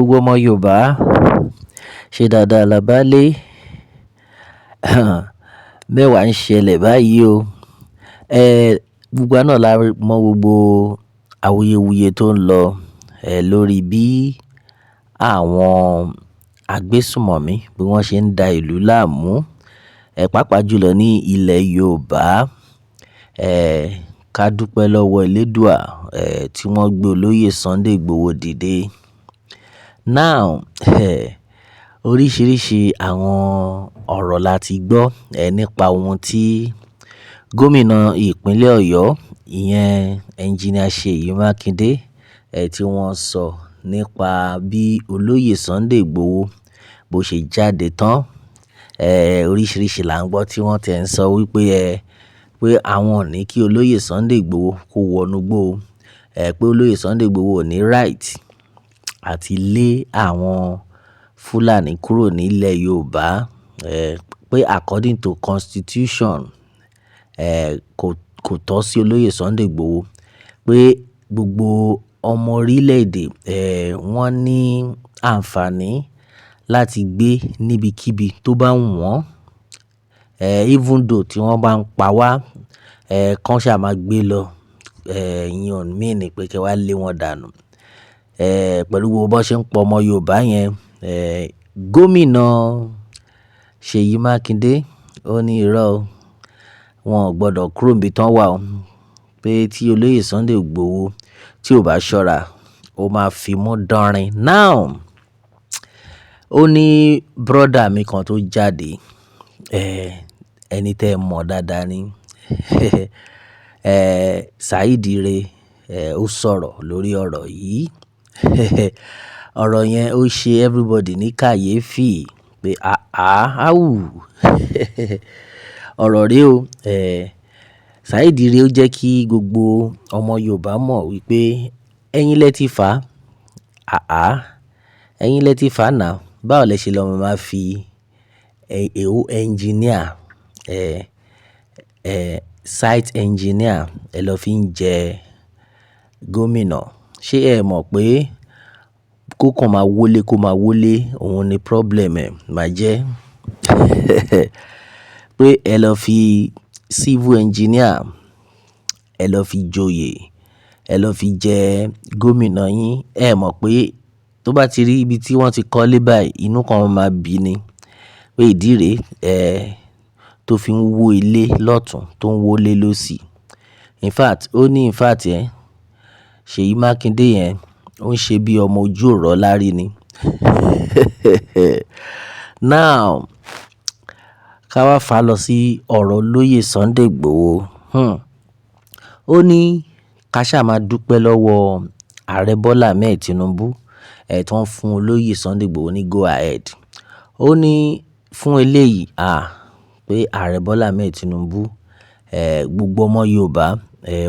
Gbogbo ọmọ Yorùbá ṣe dáadáa la bá lé. Mẹ́wàá ń ṣẹlẹ̀ báyìí o. Gbogbo wa náà la mọ gbogbo awuyewuye tó ń lọ, lórí bí àwọn agbésùnmọ̀mí bí wọ́n ṣe ń da ìlú láàmú, pàápàá jùlọ ní ilẹ̀ Yorùbá. Ká dúpẹ́ lọ́wọ́ Elédùà, tí wọ́n gbé olóyè Sunday Igboho dìde. Now, oríṣiríṣi àwọn ọ̀rọ̀ la ti gbọ́, nípa ohun tí gómìnà ìpínlẹ̀ Ọ̀yọ́, ìyẹn Engineer Seyi Makinde, tí wọ́n sọ nípa bí olóyè Sunday Igboho bó ṣe jáde tán. Oríṣiríṣi là ń gbọ́ tí wọ́n ti ń sọ wípé, pé àwọn ò ní kí olóyè Sunday Igboho kó wọnú igbó o. Pé olóyè Sunday Igboho ò ní right àti lé àwọn Fúlàní kúrò nílẹ̀ Yorùbá. Pé according to constitution, kò tọ́ sí olóyè Sunday Igboho. Pé gbogbo ọmọ orílẹ̀ èdè, wọ́n ní àǹfààní láti gbé níbikíbi tó bá wù wọ́n. Even though tí wọ́n bá ń pa wá, kán ṣá máa gbé lọ. Ìyẹn ò mean pé kí wọ́n lé wọn dànù. Pẹ̀lú gbogbo bó ṣe ń pọ ọmọ Yorùbá yẹn, gómìnà Seyi Makinde ó ní irọ́ o, wọn ò gbọdọ̀ kúrò níbi tán wà o. Pé tí olóyè Sunday Igboho tí ò bá ṣọ́ra, ó máa fi mú dánrin. Now, ó ní brother mi kan tó jáde, ẹni tí ẹ mọ̀ dáadáa ni. Saheed Ire, ó sọ̀rọ̀ lórí ọ̀rọ̀ yìí. Ọ̀rọ̀ yẹn ó ṣe everybody ní kàyéfì pé àá, áwù. Ọ̀rọ̀ rè o. Saheed Ire ó jẹ́ kí gbogbo ọmọ Yorùbá mọ̀ wípé ẹ̀yin lẹ ti fà. Àá, ẹ̀yin lẹ ti fà now. Báwo lẹ ṣe lọ máa fi, engineer, site engineer ẹ lọ fi ń jẹ gómìnà. Ṣé ẹ mọ̀ pé kó kàn máa wọlé kó máa wọlé, òun ni problem ẹ máa jẹ́. Pé ẹ lọ fi civil engineer, ẹ lọ fi joyè, ẹ lọ fi jẹ gómìnà yín. Ẹ mọ̀ pé tó bá ti rí ibi tí wọ́n ti kọ́lé báyìí, inú kan máa bí ni. Pé ìdí rẹ̀, tó fi ń wó ilé lọ́tùn, tó ń wó ilé lósì. In fact, ó ní in fact ẹ́, Seyi Makinde yẹn ó ń ṣe bí ọmọ ojú ọ̀rọ̀ lárí ni. Now, ká wá fà lọ sí ọ̀rọ̀ olóyè Sunday Igboho. Ó ní ká ṣá máa dúpẹ́ lọ́wọ́ Ààrẹ Bọ́lá Ahmed Tinubu, tí wọ́n fún olóyè Sunday Igboho ní go ahead. Ó ní fún eléyìí, pé Ààrẹ Bọ́lá Ahmed Tinubu, gbogbo ọmọ Yorùbá,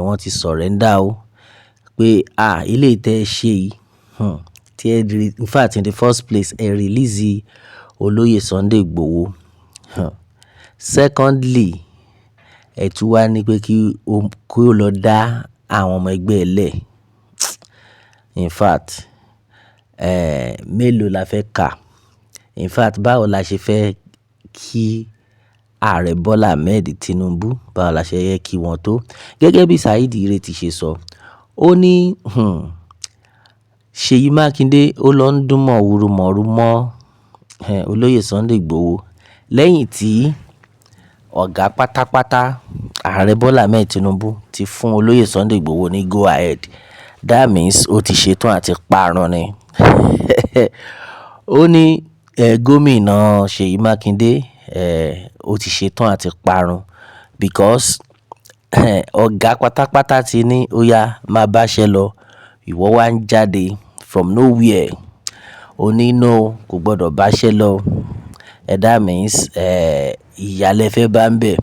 wọ́n ti surrender o. Pé, eléyìí tẹ ṣe yìí, tí ẹ rí, in fact in the first place ẹ release olóyè Sunday Igboho. Secondly, ẹ tún wá ní pé kí ó lọ dá àwọn ọmọ ẹgbẹ́ ẹ lẹ̀. In fact, mélòó la fẹ́ kà? In fact, báwo la ṣe fẹ́ kí Ààrẹ Bọ́lá Ahmed Tinubu, báwo la ṣe yẹ kí wọn tó? Gẹ́gẹ́ bí Saheed Ire ti ṣe sọ, ó ní, Seyi Makinde ó lọ ń dún mọ̀húrú mọ̀húrú mọ́, olóyè Sunday Igboho lẹ́yìn tí ọ̀gá pátápátá Ààrẹ Bọ́lá Ahmed Tinubu ti fún olóyè Sunday Igboho ní go ahead. That means ó ti ṣetán àti parun ni. Ó ní, gómìnà Seyi Makinde, ó ti ṣetán àti parun because ọ̀gá pátápátá ti ní ó yá máa bá ṣẹ lọ. Ìwọ wá ń jáde from nowhere. Ó ní no, kò gbọdọ̀ bá ṣẹ lọ. That means, ìyà lẹ fẹ́ bá ń bẹ̀.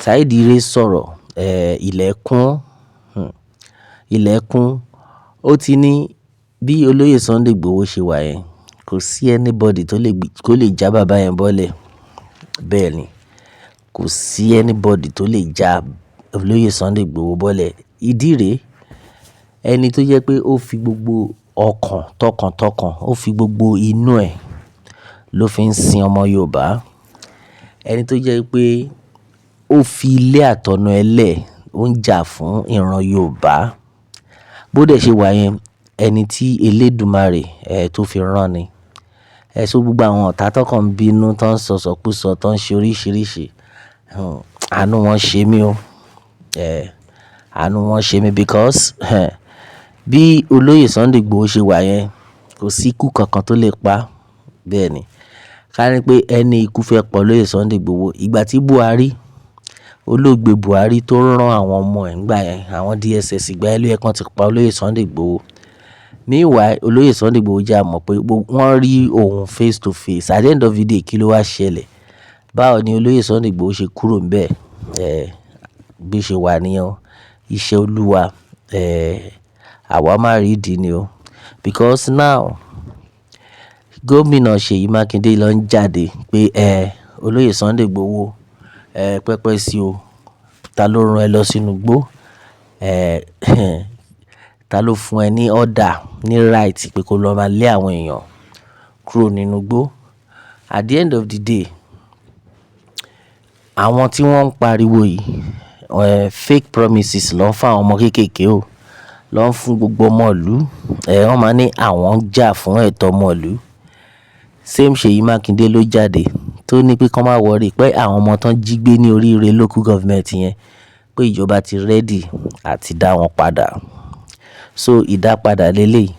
Saheed Ire sọ̀rọ̀, ilẹ̀ kún, ilẹ̀ kún. Ó ti ní bí olóyè Sunday Igboho ṣe wà yẹn, kò sí anybody tó lè já bàbá yẹn bọ́lẹ̀. Bẹ́ẹ̀ ni, kò sí anybody tó lè já olóyè Sunday Igboho bọ́lẹ̀. Ìdí rẹ̀, ẹni tó jẹ́ pé ó fi gbogbo ọkàn tọkàntọkàn, ó fi gbogbo inú ẹ̀ ló fi ń sin ọmọ Yorùbá. Ẹni tó jẹ́ pé ó fi ilé àtọ̀nà ẹ lẹ̀, ó ń jà fún ìran Yorùbá. Bó dẹ̀ ṣe wà yẹn, ẹni tí Elédùmarè, tó fi rán ni. So gbogbo àwọn ọ̀tá tó kàn ń bínú, tó ń sọ̀sọkúsọ, tó ń ṣe oríṣìíríṣìí, àánú wọn ṣe mí o. Àánú wọn ṣe mí because, bí olóyè Sunday Igboho ṣe wà yẹn, kò sí ikú kankan tó lè pa. Bẹ́ẹ̀ ni. Ká ní pé ẹni ikú fẹ́ pa olóyè Sunday Igboho. Ìgbà tí Buhari, olóògbé Buhari tó rán àwọn ọmọ ẹ̀ nígbà yẹn, àwọn DSS ìgbà yẹn ló yẹ kí wọ́n ti pa olóyè Sunday Igboho. Meanwhile, olóyè Sunday Igboho jẹ́ a mọ̀ pé wọ́n rí òun face to face. At the end of the day, kí ló wá ṣẹlẹ̀? Báwo ni olóyè Sunday Igboho ṣe kúrò níbẹ̀? Bí ó ṣe wà níyẹn o. Iṣẹ́ Olúwa, àwa máa rí ìdí ni o. Because now, gómìnà Ṣèyí Mákindé ló ń jáde pé, olóyè Sunday Igboho, pẹpẹ sí o. Ta ló rán ẹ lọ sínú igbó? Ta ló fún ẹ ní order, ní right pé kó lọ máa lé àwọn èèyàn kúrò nínú igbó? At the end of the day, àwọn tí wọ́n ń pariwo yìí, fake promises ló ń fún àwọn ọmọ kéékèèké o. Ló ń fún gbogbo ọmọ ìlú. Wọ́n máa ní àwọn ń jà fún ẹ̀tọ́ ọmọ ìlú. Same Ṣèyí Mákindé ló jáde tó ní pé kí wọ́n má worry pé àwọn ọmọ tó ń jí gbé ní oríire local government yẹn, pé ìjọba ti ready àti dá wọn padà. So ìdápadà lé lé yìí.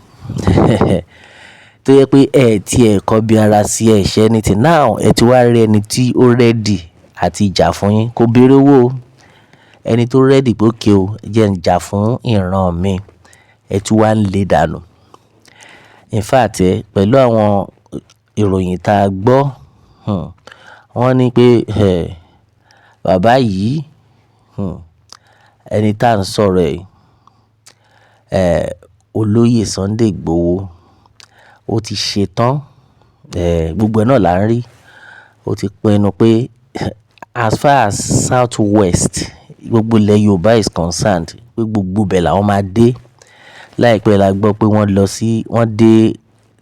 Tó jẹ́ pé ẹ tí ẹ kọ́ bí ara sí ẹ ṣe anything. Now ẹ ti wá rí ẹni tí ó ready àti jà fún yín, kó béèrè owó o. Ẹni tó ready pé okay o, jẹ́ ń jà fún ìran mi, ẹ tún wá ń lé dànù. In fact, pẹ̀lú àwọn ìròyìn tá a gbọ́, wọ́n ní pé, bàbá yìí, ẹni tí à ń sọ̀rọ̀ ẹ̀, olóyè Sunday Igboho, ó ti ṣe tán, gbogbo ẹ náà là ń rí. Ó ti pinnu pé as far as South West, gbogbo ilẹ̀ Yorùbá is concerned, pé gbogbo ibẹ̀ làwọn máa dé. Láìpẹ́ la gbọ́ pé wọ́n lọ sí, wọ́n dé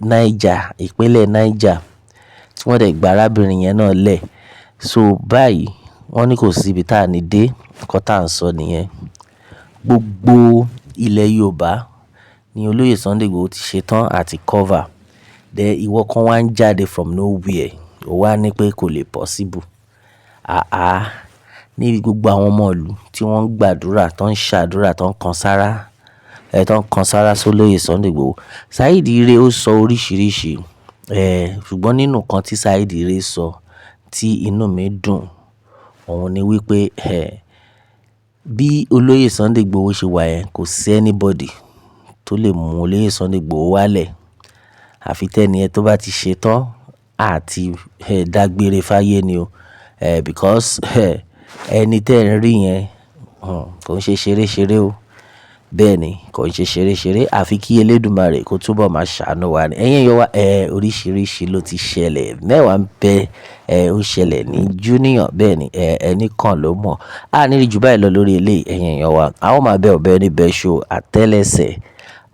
Niger, ìpínlẹ̀ Niger, tí wọ́n dẹ̀ gba arábìnrin yẹn náà lẹ̀. So báyìí wọ́n ní kò sí ibi tí a ní dé, nǹkan tí à ń sọ nìyẹn. Gbogbo ilẹ̀ Yorùbá ni olóyè Sunday Igboho ti ṣe tán àti cover. Then ìwọ kan wá ń jáde from nowhere, ó wá ní pé kò lè possible. Àáà, níbi gbogbo àwọn ọmọ ìlú tí wọ́n ń gbàdúrà, tó ń ṣàdúrà, tó ń kan sára, tó ń kan sára sólóyè Sunday Igboho. Saheed Ire ó sọ oríṣìíríṣìí, ṣùgbọ́n nínú nǹkan tí Saheed Ire sọ tí inú mi dùn, òun ni wípé, bí olóyè Sunday Igboho ṣe wà yẹn, kò sí anybody tó lè mú olóyè Sunday Igboho wálẹ̀. Àfi tẹ́ni ẹ tó bá ti ṣe tán àti, dágbére fáyé ni o. Because, ẹni tí ẹ̀ ń rí yẹn, kò ń ṣe ṣeré ṣeré o. Bẹ́ẹ̀ ni, kò ń ṣe ṣeré ṣeré. Àfi kí Elédùmarè kó túbọ̀ máa ṣàánú wa ni. Ẹ̀yin èèyàn wa, oríṣìíríṣìí ló ti ṣẹlẹ̀. Mẹ́wàá ń bẹ, ó ṣẹlẹ̀ ní Junior. Bẹ́ẹ̀ ni, ẹni kan ló mọ̀. A ní rí ju báyìí lọ lórí eléyìí, ẹ̀yin èèyàn wa. A ó máa bẹ ọ̀bẹ ní bẹ ṣo àtẹ́lẹsẹ̀.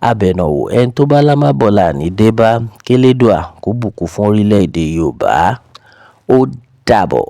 Abẹnáà wò ẹni tó bá lá má bọ̀ là ní dé bá. Kélédùà kó bùkún fún orílẹ̀ èdè Yorùbá. Ó dàbọ̀.